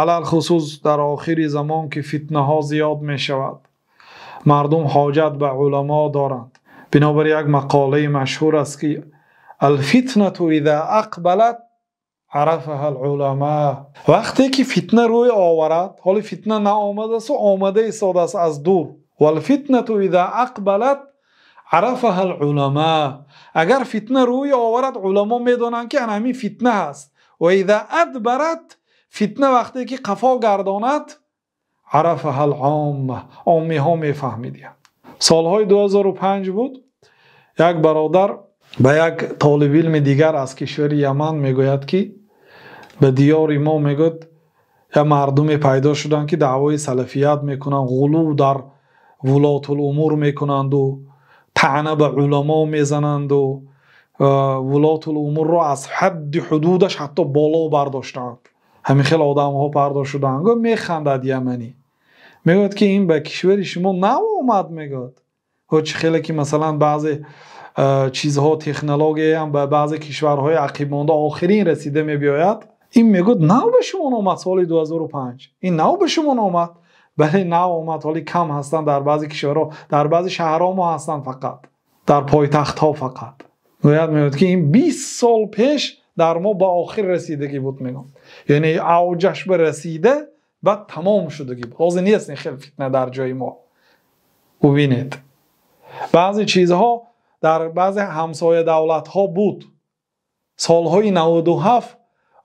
Алалхусус дар охири замон ки фитнаҳо зиёд мешавад, мардум ҳоҷат ба уламо доранд. Бинобар як мақолаи машҳур аст ки الفتنة إذا أقبلت عرفها العلماء. Вақте ки фитна рӯй оварад, ҳоло фитна наомадааст ва омада истодааст аз дур. والفتنة إذا أقبلت عرفها العلماء. Агар фитна рӯй оварад, уламо медонанд ки ҳамин фитна ҳаст. وإذا أدبرت, фитна вақте ки қафо гардонад, عرفها العامة, оммиҳо мефаҳмиданд. Солҳои 2005 буд, як бародар ба як толиби илми дигар аз кишвари Яман мегӯяд ки ба диёри мо, мегӯяд, як мардуме пайдо шуданд ки даъвои салафият мекунанд, ғулув дар вулотул умур мекунанду таъна ба уламо мезананду вулотул умурро аз ҳадди ҳудудаш ҳатто боло бардоштаанд. Ҳамин хел одамҳо пайдо шуданд. Гӯ механдад яманӣ, мегӯяд ки ин ба кишвари шумо нав омад. Мегӯяд, чӣ хеле ки масалан баъзе чизҳо, технологияам ба баъзе кишварҳои ақибмонда охирин расида мебиёяд. Ин, мегӯяд, нав ба шумо омад соли 2005. Ин нав ба шумо омад? Бале, нав омад. Ҳоли кам ҳастанд дар баъзе кишварҳо, дар баъзе шаҳрҳо мо ҳастанд, фақат дар пойтахтҳо фақат. Гӯяд, мегӯяд ки ин 20 сол пеш дар мо ба охир расидагӣ буд, мегӯям, яъне авҷаш ба расида, баъд тамом шудагӣ буд. Ҳозир нест ин хел фитна дар ҷои мо. Бубинед, баъзе чизҳо дар баъзе ҳамсоя давлатҳо буд. Солҳои 97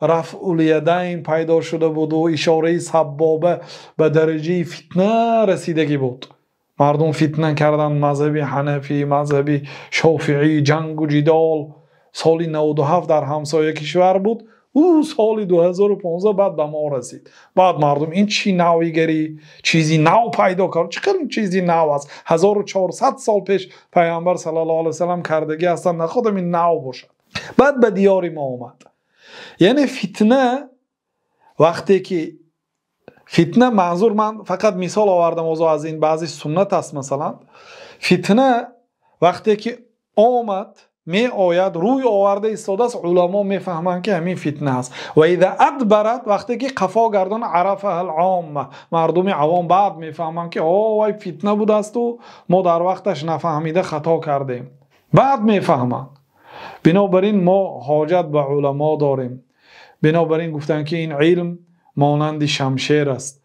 рафъулядайн пайдо шуда буду ишораи саббоба ба дараҷаи фитна расидагӣ буд. Мардум фитна карданд, мазҳаби ҳанафӣ, мазҳаби шофиӣ, ҷангу ҷидол соли 97 дар ҳамсоя кишвар буд. Ӯ соли 2015 баъд ба мо расид. Баъд мардум ин чӣ навигарӣ, чизи нав пайдо кард, чӣ қадр чизи нав аст? 1400 сол пеш Пайғамбар саллаллоҳу алайҳи васаллам кардагӣ ҳастанд, находам ин нав бошад. Баъд ба диёри мо омад. Яъне фитна, вақте ки фитна, манзур ман фақат мисол овардам озо аз ин баъзе суннат аст. Масалан, фитна вақте ки омад, меояд, рӯй оварда истодааст, уламо мефаҳманд ки ҳамин фитна аст. وإذا أدبرت, вақте ки қафо гардон, عرفها العامة, мардуми авом баъд мефаҳманд ки о, вай фитна будасту мо дар вақташ нафаҳмида хато кардем. Баъд мефаҳманд. Бинобар ин мо ҳоҷат ба уламо дорем. Бинобар ин гуфтанд ки ин илм монанди шамшер аст.